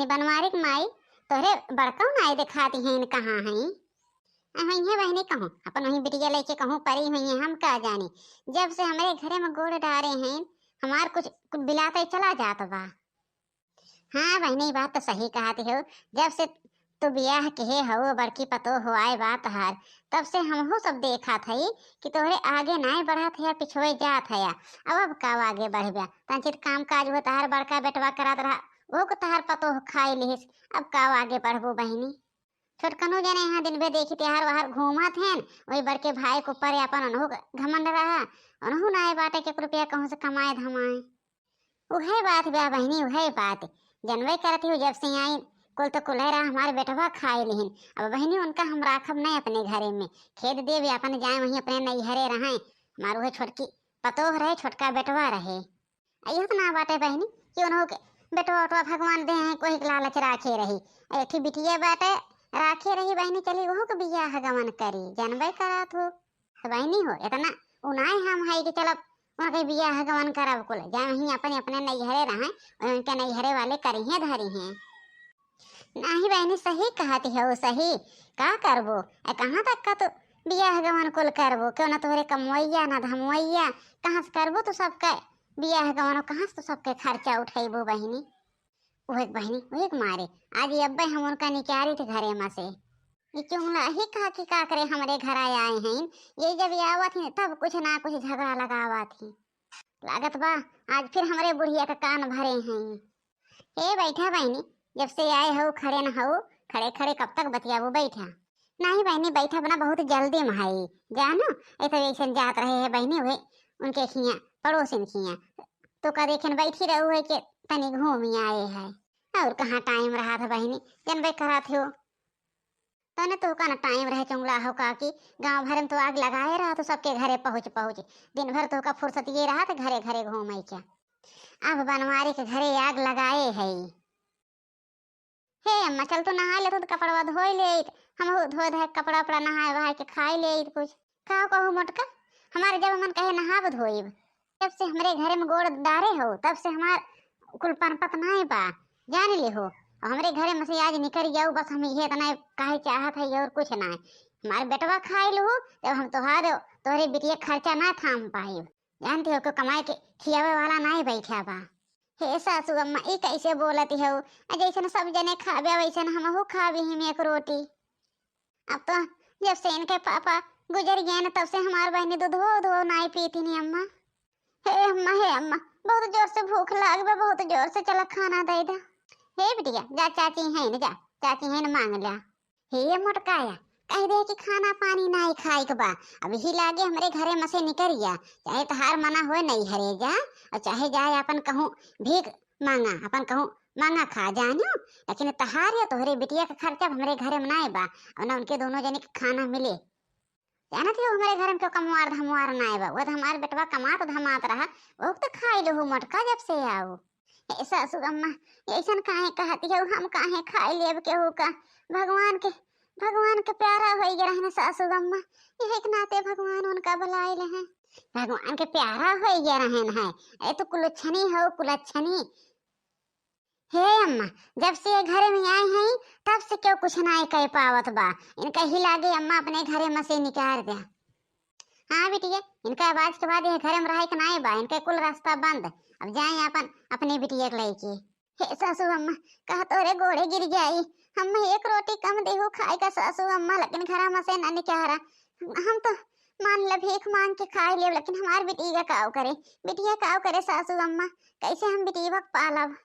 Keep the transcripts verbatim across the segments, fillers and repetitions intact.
बनवारी के माई, तोहरे बड़कऊ नाई देखाती हैं, कहाँ हैं? अ, हुइहैं बहिनी कहूँ, अपन वहीं बिटिया लइके कहूँ परी हुइहैं, हम का जानी। जब से हमरे घरे में गोड़ डारे हैं, हमार कुछ, कुछ बिलाते चला जात बा। हाँ बहिनी, बात तो सही कहत हो। जब से तू बियाह किहे हो, बड़की पतोह हो आए बा तहार, तब से हमहू सब देखत हई कि तोहरे आगे नाई बढ़त है, पिछुए जात है। अब, अब का आगे बढ़बे? तंचित काम काज हो तहार बड़का बेटवा करत रहा, वो को तहार पतोह खाई लिहिस, अब का आगे बढ़बू बहिनी? छोटकनो जने यहाँ दिन भर देखी त्योहार वहार घूमत हैं, वही बड़के भाई के ऊपर अपन उनहू के घमंड रहा, उनहू नाई बाटे के रुपया कहूँ से कमाए धमाए। उहे बात बा बहिनी, उहे बात। जनबे करत हो, जब से आई कुल तो कुल रहा, हमार बेटवा खाए लिहिन। अब बहिनी, उनका हम राखब नहीं अपने घरे में, खेद देब अपन, जाए वहीं अपने नैहरे रहें। हमार उहे छोटकी पतोह रहे, छोटका बेटवा रहे। आ इहो तो ना बाटे बहिनी कि उनहू के बेटवा उटवा भगवान दे हैं, कोई के लालच राखे रही। आ एक ठे बिटिया बाटे, राखे रही बहिनी, चली वहू के बियाह गमन करी, जनबे करत हो। तो बहिनी हो, इतना उनाए हम है कि चलब उनके बियाह गमन करब कुल, जाए वहीं अपने, अपने नैहरे रहें, और उनके नैहरे वाले करिहें धरिहें। नाही बहिनी, सही कहत हो, सही। का करबो? ए, कहाँ तक का तू बियाह गमन कुल करबो? क्यों ना तोहरे कमवैया, ना धमवैया, कहाँ से करबो तू सबके बियाह गमन, कहाँ से तू सबके खर्चा उठैबो बहिनी? ओहे बहिनी, ओहे के मारे आज अब्बे हम उनका निकारित घरे में से। ये चुंगला ही कहा कि का करे हमरे घर आए हैं, ये जब ये आवत ही तब कुछ ना कुछ झगड़ा लगावत ही। लागत बा आज फिर हमरे बुढ़िया का कान भरे हैं। ए बैठा बहिनी, जब से आए हो खड़े न हो, खड़े खड़े कब तक बतियाबू, बैठा। नाही बहिनी, बैठा बना, बहुत जल्दी में है, जानो। ए तो ऐसन जात रहे है बहिनी, उहे उनके खिया, पड़ोसिन खिया, तो का देखेन बैठी रहू है कि तनी घूमी आए है। और कहाँ टाइम रहा था बहिनी, जनबे करत हो। तने तो का ना टाइम रहे चुंगला हो का कि गाँव भर में तो आग लगाए रहा तो सबके घरे पहुँच पहुँच, दिन भर तो का फुर्सत ये रहा तो घरे घरे घूमे क्या। अब बनवारी के घरे आग लगाए है। हे अम्मा, चल तो नहा ले, तो कपड़वा धोई ले, हम धोए धाए कपड़ा उपड़ा नहाए वहाए के खाए ले कुछ। का कहू मोटका, हमारे जब मन कहे नहाब धोइब, जब से हमरे घरे में गोड़ डारे हो तब से हमार कुल पनपत नाई बा, जान ले हो। और हमरे घरे में से आज निकल जाऊ, बस हम ये इतना कहे चाहत है और कुछ ना। हमारे बेटवा खाए लू, जब हम तोहार, तोहरे बिटिया खर्चा ना थाम पाइब। जानते हो कि कमाए के खियावे वाला नाई बैठा बा। हे सासू अम्मा, ई कैसे बोलत हो? आ जैसन सब जने खाबे वैसन हमहू खाबे ही में एक रोटी। अब तो जब से इनके पापा गुजर गए न, तब से हमार बहिनी दूधो उधो नाई पीती नी अम्मा। हे अम्मा, हे अम्मा, बहुत जोर से भूख लाग बा, बहुत जोर से, चला खाना दे दे। हे बिटिया, जा चाची हैं न, जा चाची हैं न मांग ल्या। हे मोटकाया, कह दे कि खाना पानी नाई खाए के बा। अब ही लागे हमरे घरे में से निकरिया, चाहे तहार मना होए नैहरे जा, और चाहे जाए अपन कहूँ भीख मांगा, अपन कहूँ मांगा खा जानो, लेकिन तहार या तोहरे बिटिया का खर्चा हमरे घरे में नाई बा, और ना उनके दोनों जने के खाना मिले। जानत हो हमरे घर में क्यों कमवार धमवार नाई बा, वो तो हमार बेटवा कमात धमात रहा, वो तो खाई लो मोटका जब से आओ। ए सासू अम्मा, ऐसन काहे कहती हो, हम काहे खाई लेब केहू का? भगवान के, भगवान के प्यारा होई गए रहने सासू अम्मा, यही के नाते भगवान उनका बुलाए ले हैं। भगवान के प्यारा होई गए रहन है, ए तो कुलच्छनी हो, कुलच्छनी। हे अम्मा, जब से ये घरे में आए हैं, तब से क्यों कुछ नाई कह पावत बा। इनका ही लागे अम्मा अपने घरे में से निकाल दे। हाँ बिटिया, इनका आवाज के बाद ये घरे में रहे के नाई बा, इनका कुल रास्ता बंद। अब जाए अपन अपने बिटिया के लेके। हे सासू अम्मा, कहा तोरे गोड़े गिर जाई, हम एक रोटी कम देहू खाए का सासू अम्मा, लेकिन घरा में से ना निकारा। हम तो मान ल भीख मांग के खाए लेब, लेकिन हमार बिटिया काव करे, बिटिया काव करे सासू अम्मा, कैसे हम बिटिया के पालब?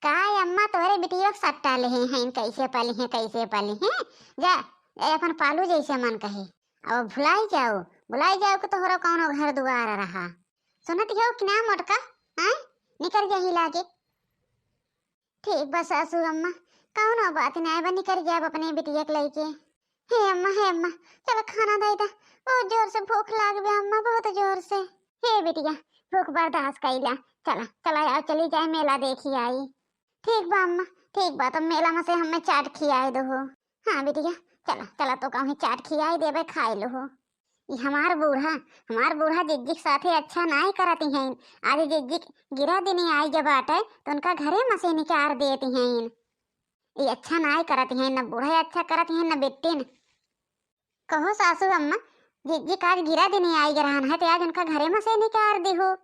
काय अम्मा, तोरे बिटिया के सट्टा लेहे हैं, कैसे पली हैं, कैसे पली हैं? जा, ए, अपन पालू जैसे मन कहे। अब भुलाई जाओ, भुलाई जाओ कि तोहरा कौनो घर दुआर रहा। सुनत हो कि ना मोटका, हैं? निकल जाही लागे। ठीक बा सासू अम्मा, कौनो बात नाई बा, निकल जाब अपने बिटिया के लेके। हे अम्मा, हे अम्मा, चल खाना दे दे, बहुत जोर से भूख लाग बे अम्मा, बहुत जोर से। हे बिटिया, भूख बर्दाश्त कैला, चला, चला आओ, चली जाए मेला देखी आई। ठीक बा अम्मा, ठीक बा, तब मेला में से हमें चाट खियाए दो हो। हाँ बिटिया, चला, चला तो कहूँ चाट खियाए देबे, खाए लो हो। ई हमार बूढ़ा, हमार बूढ़ा जिज्जी के साथे अच्छा नाई करती हैं। आज जिज्जी के गिरा दिनी आई जब बाटे, तो उनका घरे में से निकार देती हैं। ई अच्छा नाई करत हैं, न बूढ़ा अच्छा करत हैं, न बेटिन। कहो सासू अम्मा, जिज्जी का आज गिरा दिनी आई रहन है, ते आज उनका घरे में से निकार दिहो।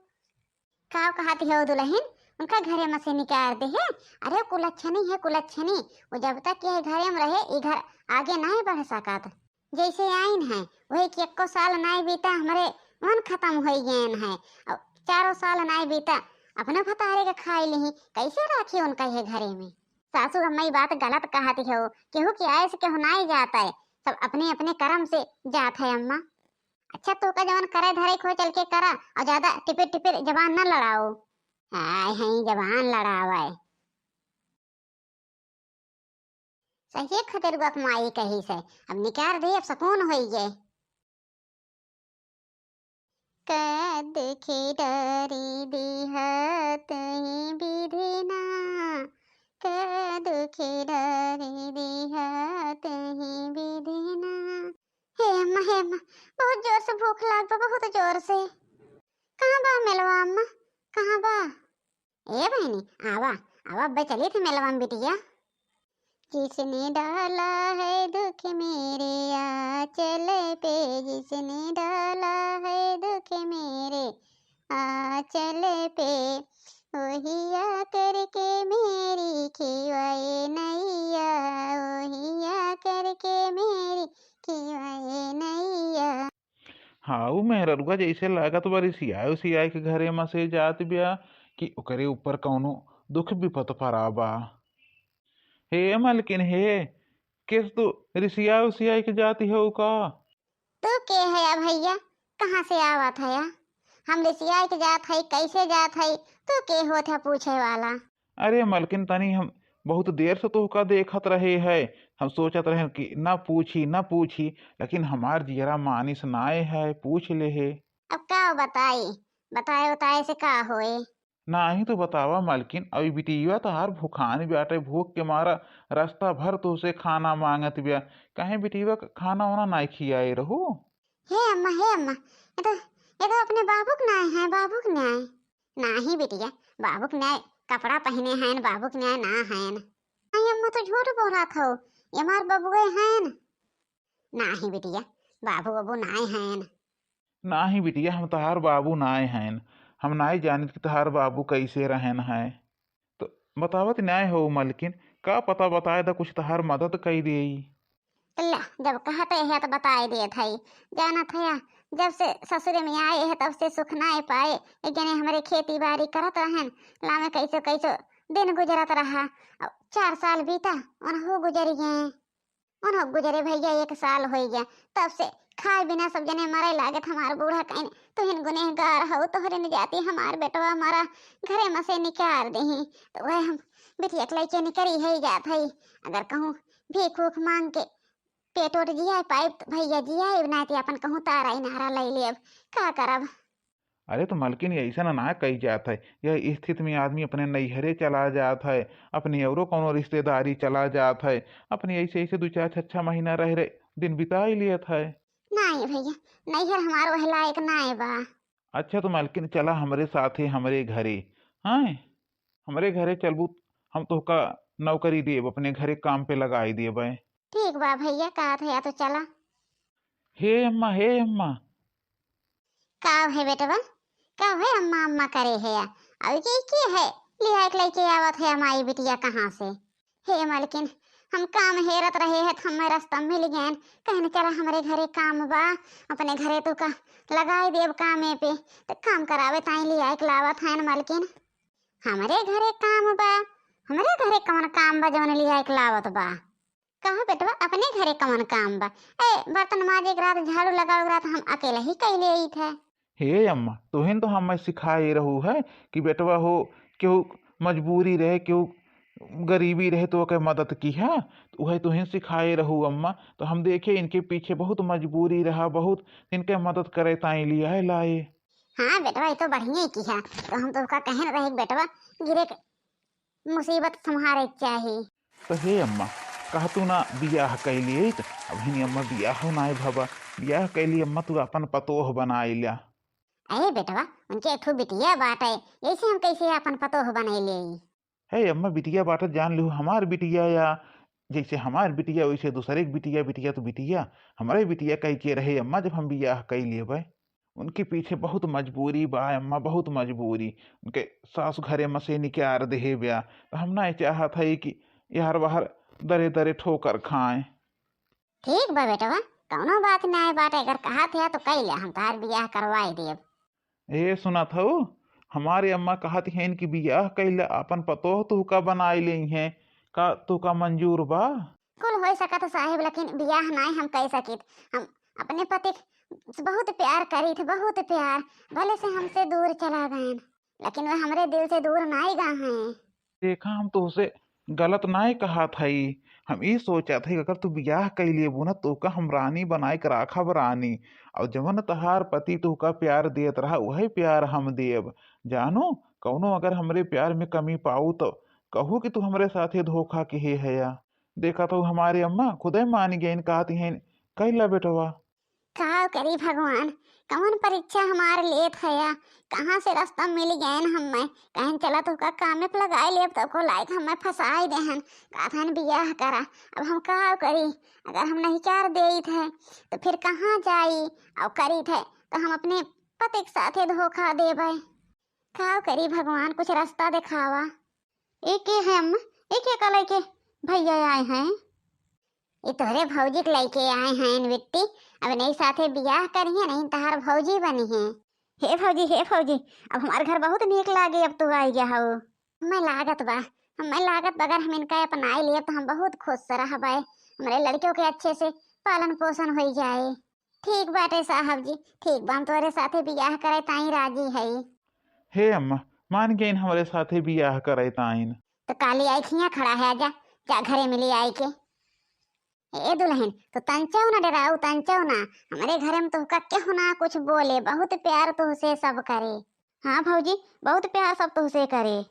का कहत हो दुलहिन, उनका घरे में से निकार दे है? अरे कुलच्छनी है, कुलच्छनी। वो जब तक ये घरे में रहे, ई घर आगे नहीं बढ़ सकत। जैसे आइन है, वही कि एको साल नाई बीता, हमरे मन खत्म होई गएन है। अब चारों साल नाई बीता, अपने भतारे के खाई लिही, कैसे राखी उनका ये घरे में? सासू अम्मा, ई बात गलत कहत हो, केहू के आए से केहू नाई जात है, सब अपने अपने कर्म से जात है अम्मा। अच्छा, तू का जवन करे धरे को चल के करा, और ज्यादा टिपिर टिपिर जबान न लड़ाओ। आय हैं जबान लड़ावे। सही खतेरुआ के माई कही से, अब निकार दे, अब सकून होई गे। कद के डरी दिहत ही विधिना, कद के डरी दिहत ही विधिना। हे अम्मा, हे अम्मा, बहुत जोर से भूख लाग बा, बहुत जोर से। कहाँ बा मेलवा अम्मा, कहाँ बा? ए बहिनी, आवा, आवा, अब्बे चली थी मेलवा में बिटिया। जिसने डाला है दुख मेरे आंचल पे, जिसने डाला है दुख मेरे आंचल पे, वही आकर के मेरी खिवाए नैया, वही आकर के मेरी खिवाए नैया। हाँ, उ मेहररुआ जैसे लागत बा रिसियाए उसियाए के घरे में से जात बिया कि ओकरे ऊपर कौनो दुख विपत परा बा। हे मलकिन हे, केस तू रिसियाए उसियाए के जाती हो का? तू के है या भैया? कहाँ से आवत है या? हम रिसियाए के जात है, कैसे जात है? तू के होत है पूछे वाला? अरे मलकिन, तनी हम बहुत देर से तोहका देखत रहे है, हम सोचत रहे कि ना पूछी, ना पूछी, लेकिन हमार जियरा मानिस नाए है, पूछ ले है। अब का बताई, बताए उताए से का होए? नाही तो बतावा मलकिन, अभी बिटिया तोहार भूखान बाटे, भूख के मारा रास्ता भर तोसे खाना मांगत बिया, कहे बिटिया का खाना वाना नाई खियाए रहू? हे अम्मा, हे अम्मा, ये तो, ये तो अपने बाबू के नाए हैं, बाबू के नाए। नाही बिटिया, बाबू के नाए कपड़ा पहने हैं, बाबू के नाए ना हैं। आई अम्मा तो झूठ बोलत हो, ये हमार बबुए हैं। नाही बिटिया, बाबू बबू नाए हैं। नाही बिटिया, हम तोहार बाबू नाए हैं, हम नाए जानित कि तोहार बाबू कैसे रहन है। तो बतावत नाय हो मलकिन, का पता बताए दा, कुछ तहार मदद कई देई। तो ला, जब कहते है तो बताए देत है। जानत है, जब से ससुरे में आए है तब से सुख नाय पाए। एक जने हमरे खेती बाड़ी करत रहन, लामे कैसो कैसो दिन गुजरत रहा। अब चार साल बीता, उनहु गुजर गए। उन्हों गुजरे भैया एक साल होई गया, तब से खाए बिना सब जने मरे लागत। हमार बूढ़ा कहिन, "तुहिन गुनहगार हऊ, तोहरे न जाती हमार बेटवा मरा, घरे में से निकार देही।" तो वह हम बिटिया के लइके निकरी है जात है। अगर कहूँ भीख उख मांग के पेट ओट जिया पाइब तो भैया जिया, नाती अपन कहूँ तारा इनारा ले लेब, का करब? अरे तो मलकिन, ऐसा ना, ना कही जात है। यह स्थिति में आदमी अपने नैहरे चला जात है, अपने औरो कौनो रिश्तेदारी चला जात है, अपने ऐसे, ऐसे दो चार छह, छह महीना रह रहे दिन बिताई लियत है। नाई भैया, नैहर हमार वह लायक नाई बा। अच्छा तो मलकिन, चला हमरे साथे हमरे घरे, हाँ, हमरे घरे चलबू, हम तोहका नौकरी देब, अपने घरे काम पे लगाई देब। ठीक बा भैया, कहत है तो चला। हे अम्मा, हे अम्मा। का है बेटवा? का है अम्मा अम्मा करे है? अउ ये के है? लिया एक लइके आवत है माई बिटिया कहाँ से? हे मलकिन, हम काम हेरत रहे है, तो हमें रास्ता मिल गए। कहने चला हमरे घरे काम बा, अपने घरे तू का लगाई देब कामे पे, तो काम करावे ताई लिया एक लावत है न मलकिन। हमरे घरे काम बा? हमरे घरे कौन काम बा जौन लिया एक लावत बा? कहो बेटवा, अपने घरे कौन काम बा? ए, बर्तन माजे के रात, झाड़ू लगावे के रात हम अकेले ही कैले आई थे। हे अम्मा, तुहिन तो हमें सिखाए रहू है कि बेटवा हो, केहू मजबूरी रहे, केहू गरीबी रहे तो ओके मदद किहा, तो वह तुहिन सिखाए रहू अम्मा। तो हम देखे इनके पीछे बहुत मजबूरी रहा, बहुत इनके मदद करे ताई लिया है लाए। हाँ बेटवा, ये तो बढ़िया ही किहा। तो हम तो का कहन रहे कि बेटवा गिरे के मुसीबत सम्हारे के चाही। तो हे अम्मा, कह तू ना बियाह कैली है, तो अबहिन अम्मा बियाह नाय भवा, बियाह कैली अम्मा तू अपन पतोह बनाई ल्या। अरे बेटवा, उनके एक ठो बिटिया बाटे, ऐसे हम कैसे अपन पतोह बनाई ले? "हे अम्मा, बिटिया बाटे, जान लिहू हमार बिटिया या, जैसे हमार बिटिया वैसे दूसरे के बिटिया, बिटिया तो बिटिया, हमरे बिटिया कहि के रहे अम्मा जब हम बियाह कइ लेबै।" उनके पीछे बहुत मजबूरी बा अम्मा, बहुत मजबूरी। उनके सास घरे में से निकार देहे ब्या, तो हम नाहीं चाहत हई कि यार बाहर दरे दरे ठोकर खाएं। ठीक बा बेटवा, कौनो बात नाहीं बाटे, अगर कहत है तो कइ ले, हम तोहार बियाह करवाई देब। ए सुनत हऊ, हमारे अम्मा कहत हैं कि बियाह कइ ले, आपन पतोह तुहका बनाई लेइहें, का तुहका मंजूर बा? कुल होइ सकत साहेब, लेकिन बियाह नाहीं हम कइ सकित। हम अपने पति से बहुत प्यार करित, बहुत प्यार, भले से हमसे दूर चला गएन, लेकिन वह हमरे दिल से दूर नाहीं गा हैं। देखा, हम तोहसे गलत नाहीं कहत हई, हम ई सोचत हई अगर तू बियाह कइ लेबू ना, तोहका हम रानी बनाए के राखब रानी, और जवन तोहार पति तोहका प्यार देत रहा वही प्यार हम देब। जानू, कौनो अगर हमरे प्यार में कमी पाऊ तो कहू कि तू हमरे साथे धोखा किहे हया। देखा तो हमारे अम्मा खुदे मान गइन, कहत हैं, "कइ ला बेटवा।" का करी भगवान, कवन परीक्षा हमार लेत हया, कहाँ से रास्ता मिल गएन हम्मे, कहन चला तोहका कामे पे लगाए लेब, तो को लायक हम्मे फंसाई देहन, कहत हन बियाह करा। अब हम का करी, अगर हम नहिकार देइत है तो फिर कहाँ जाई, और करीत है तो हम अपने पति के साथे धोखा देबै। का करी भगवान, कुछ रास्ता देखावा। ए के है अम्मा? ए के का लइके भैया आए हैं? ई तोहरे भौजी के लइके आए हैं बिट्टी। अब नहीं साथे बियाह करिहे, नहीं तहार भौजी बनिहे। हे भौजी, हे भौजी, अब हमार घर बहुत नीक लागे, अब तू आई गया हो। हमें लागत बा, हमें लागत बा, अगर हम इनका अपनाई लिए तो हम बहुत खुश रहबे, हमरे लड़कियों के अच्छे से पालन पोषण हो जाए। ठीक बाटे साहब जी, ठीक बा, हम तोरे साथे बियाह करे ताई राजी हई। हे अम्मा, मान गइन हमरे साथे बियाह करे ताइन। तो काली आई खिया खड़ा है, जा, जा घरे मिली आई के। ए दुल्हन, तो तंचो ना डराऊ, तंचो ना, हमरे घरे में तोहका केहू ना कुछ बोले, बहुत प्यार तोहसे सब करे। हाँ भौजी, बहुत प्यार सब तोहसे करे।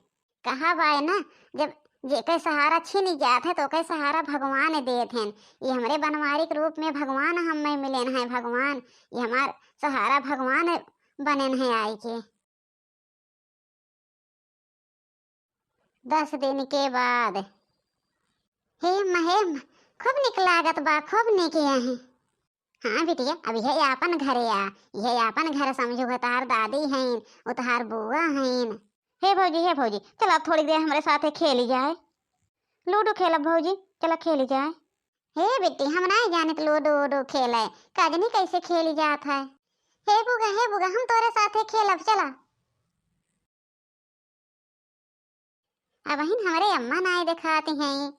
कहा बाय ना, जब जेके सहारा छिन जात है तो ओके सहारा भगवान देत हैं। ये हमरे बनवारी के रूप में भगवान हमें मिलेन हैं, भगवान, ये हमार सहारा भगवान बनेन हैं आई के। दस दिन के बाद। हे अम्मा, हे अम्मा, खूब निक लागत बा, खूब निक यहाँ। हाँ बिटिया, अब यह आपन घर या, यह आपन घर समझू, उतार दादी हैं, उतार बुआ हैं। हे भौजी, हे भौजी, चला अब थोड़ी देर हमरे साथे खेली जाए। लूडो खेलब भौजी, चला खेली जाए। हे बिट्टी, हम नाहीं जानित लूडो वूडो खेले, का जनी कैसे खेली जात है। हे बुआ, हे बुआ, हम तोरे साथे खेलब, चला। अबहिन हमरे अम्मा नाहीं देखाती हैं।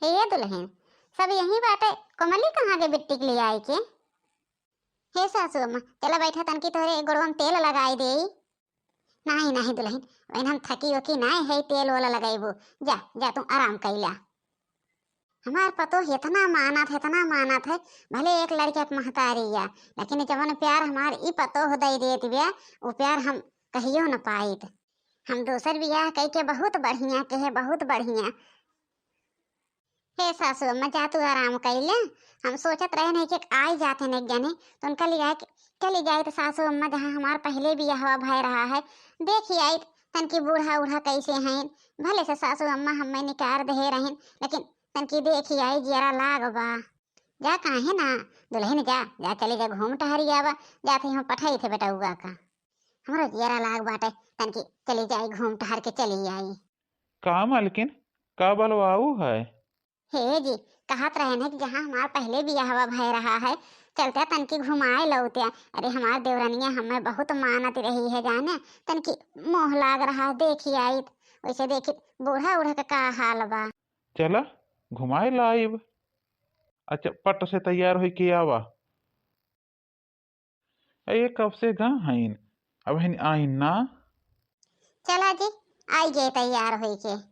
हे दुल्हन, सब यहीं बाटे, कोमली कहाँ के बिट्टी के ले आई के? हे सासू अम्मा, चला बैठा, तनकी तोहरे गोड़वा में तेल लगाई देई। नाहीं, नाहीं दुल्हन, वैन हम थकी ओकी नाहीं है, तेल ओल लगैबू। जा, जा तू आराम कैला। हमार पतोह इतना मानत है, इतना मानत है, भले एक लड़का के महतारी या, लेकिन जवन प्यार हमार ई पतोह दे देत बिया, वो प्यार हम कहियो न पाइत। हम दूसर बियाह कई के बहुत बढ़िया के है, बहुत बढ़िया। हे सासू अम्मा, जा तू आराम कइले। हम सोचत रहे नहीं कि आई जात हैं एक जने, तो उनका ले आए के, चली जाइत सासू अम्मा, जहाँ हमार पहले बियाहवा भय रहा है, देखी आइत तनकी बूढ़ा उढ़ा कैसे हैं। भले से सासू अम्मा हमें निकार दहे रहिन, लेकिन तनकी देखी आई, जियरा लाग बा। जा काहे ना, दुल्हन जा, जा चली जा, घूम टहरी आवा, जात ही हम पठाई थे बेटउआ का। हमरो जियरा लाग बाटे, तनकी चली जाई, घूम टहर के चली आई। का मालकिन, का बलवाऊ है? हे जी, कहत रहे न कि जहाँ हमार पहले बियाहवा भय रहा है, चलते तनकी घुमाए लौते। अरे हमार देवरनिया हमें बहुत मानत रही है जाने, तनकी मोह लाग रहा है, देखी आइत, वैसे देखी बूढ़ा उढ़ा के का हाल बा। चला, घुमाए लाइब। अच्छा, पट से तैयार होई के आवा। ए, कब से गा हईन, अब हन आइन ना। चला जी, आई गए तैयार होई के।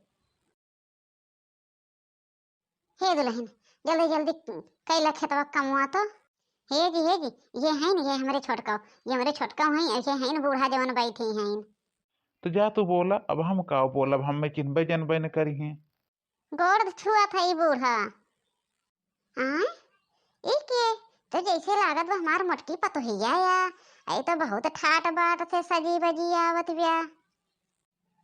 हे दुल्हन, जल्दी जल्दी कैला खेतवा कमवा तो। हे जी, हे जी, ये हैं, ये हमरे छोटका, ये हमरे छोटका हैं, ऐसे हैं बूढ़ा जवन बैठी हैं। तो जा तू बोला, अब हम का बोलब, हम में चिन्हबे जनबे न करी हैं। गोड़ छुआ था ई बूढ़ा। हाँ, ई के? तो जैसे लागत बा हमार मोटकी पतोहिया या। ई तो बहुत ठाट बाट से सजी बजी आवत बिया।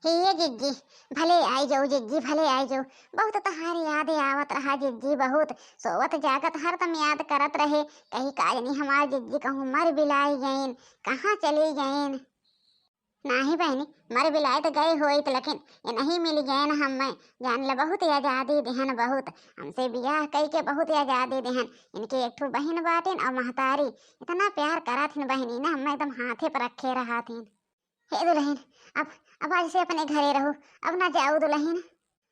हे जिज्जी, भले आई जाऊ जिज्जी, भले आई जाऊ। बहुत तहार याद आवत रहा जिज्जी, बहुत। सोवत जागत हरदम याद करत रहे। कही का जनी हमार जिज्जी कहूँ मर बिलाई गईन, कहाँ चली गईन? नाही बहनी, मर बिलाई तो गए होइत, लेकिन ये नहीं मिली गए न हमें। जान ले बहुत आजादी दिहन, बहुत हमसे बियाह कई के बहुत आजादी दिहन। इनके एक ठो बहिन बाटिन और महतारी इतना प्यार करत हिन बहनी ना, हमें एकदम हाथे पर रखे रहत हिन। हे दुल्हन, अब, अब आज से अपने घरे रहो, अब ना जाओ दुल्हन।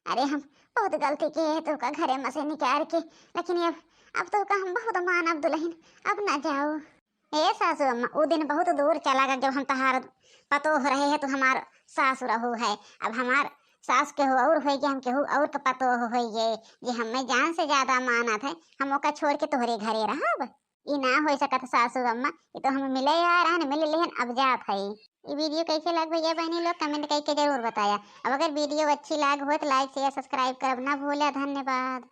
अरे हम बहुत गलती किए हैं तोका घरे में से निकाल के, लेकिन अब, अब तोका हम बहुत मानब दुल्हन, अब ना जाओ। ए सासू अम्मा, उ दिन बहुत दूर चला गया जब हम तहार पतोह रहे हैं, तू हमार सासू रहो है। अब हमार सास केहू और होई गए, हम केहू और के पतोह होई गए, जे हमें जान से ज्यादा मानत है, हम ओका छोड़ के तोहरे घरे रहब? ई ना हो सकत सासू अम्मा, ई तो हम मिले आ रहन, मिल लेहन, अब जात है। ई वीडियो कैसे लग भैया बहनी लोग कमेंट करके जरूर बताया। अब अगर वीडियो अच्छी लाग हो तो लाइक शेयर सब्सक्राइब करब ना भूला। धन्यवाद।